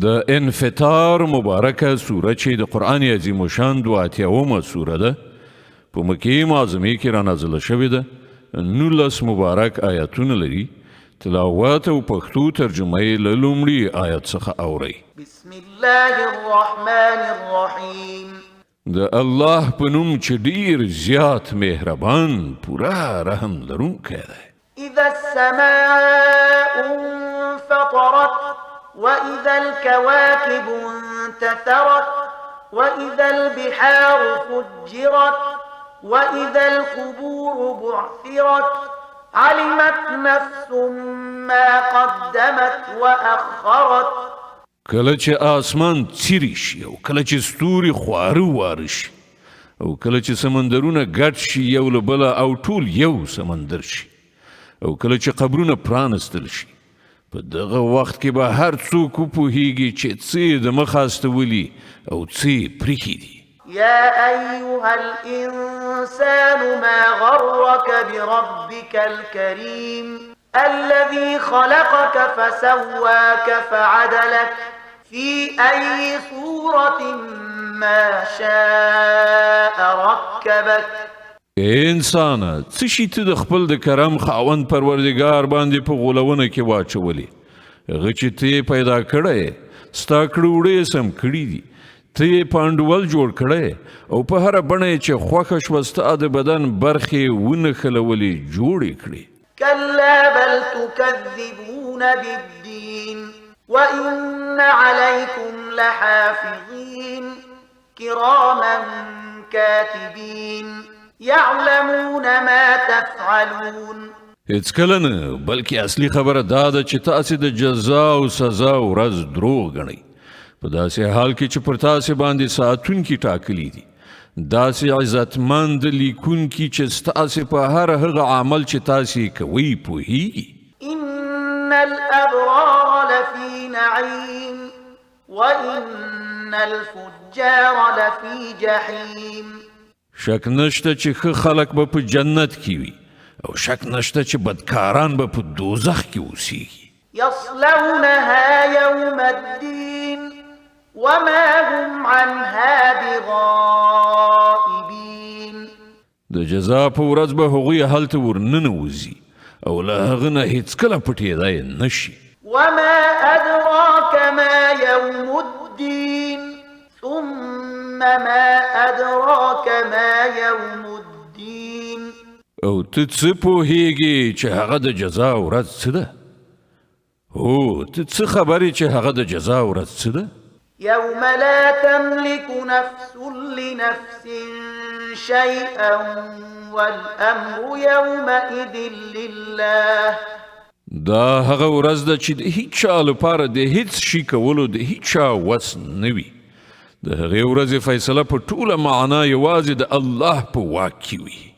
د انفطار مبارکه سوره چې د قرآن عظیم شان 82مه سوره ده، په مکې معظمې کې را نازله شوې ده. 19 مبارک آیاتونه لري. تلاوت او پښتو ترجمه یې له لومړي آیت څخه اورئ. بسم الله الرحمن الرحیم. د الله په نوم چې ډیر زیات مهربان، پوره رحم لرونکی دی. اذا السماء انفطرت، واذا الكواكب انتثرت، واذا البحار فجرت، واذا القبور بعثرت، علمت نفس ما قدمت واخرت. کله چې آسمان څیري شي، او کله چې ستوري خواره واره شي، او کله چې سمندرونه ګډ شي یو له بله او ټول یو سمندر شي، او کله چې قبرونه پرانستل شي، په دغه وخت کې به هر څوک وپوهیږي چې څه یې د مخه استولي او څه یې پریښي دي. يا أيها الإنسان ما غرك بربك الكريم الذي خلقك فسواك فعدلك في أي صورة ما شاء ركبك. ای انسانه، څه شي ته د خپل د کرم خاوند پروردګار باندې په غولونه کې واچولې؟ هغه چې ته یې پیدا کړی، ستا کړه وړه یې سم کړي دي، ته یې په انډول جوړ کړی او په هره بڼه یې چې خوښه شوه ستا د بدن برخې یې ونښلولې، جوړې کړې. كلا بل تكذبون بالدين وإن عليكم لحافظين كراما كاتبين يعلمون ما تفعلون. هیڅکله نه، بلکې اصلي خبره دا ده چې تاسې د جزا او سزا ورځ دروغ ګڼئ، په داسې حال کې چې پر تاسې باندې ساتونکي ټاکلي دي، داسې عزتمند لیکونکي چې ستاسې په هر هغه عمل چې تاسې کوئ پوهیږي. إن الأبرار لفي نعيم وإن الفجار لفي جحيم. شک نشته چې ښه خلک به په جنت کې وي، او شک نشته چې بدکاران به په دوزخ کې اوسیږي. يصلونها يوم الدين وما هم عنها بغائبين. د جزا په ورځ به هغوی هلته ورننوځي او له هغه نه هیڅکله پټېدای نه شي. وما أدراك ما يوم الدين، ثم ما أدراك ما يوم الدين. او ته څه پوهیږې چې هغه د جزا ورځ څه ده؟ هو، ته څه خبر یې چې هغه د جزا ورځ څه ده؟ يوم لا تملك نفس لنفس شيئا والأمر يومئذ لله. دا هغه ورځ ده چې د هیچا لپاره د هیڅ شي کولو د هیچا وس نه وي. د هغې ورځې فیصله په ټوله معنا یوازې د الله په واک کې وي.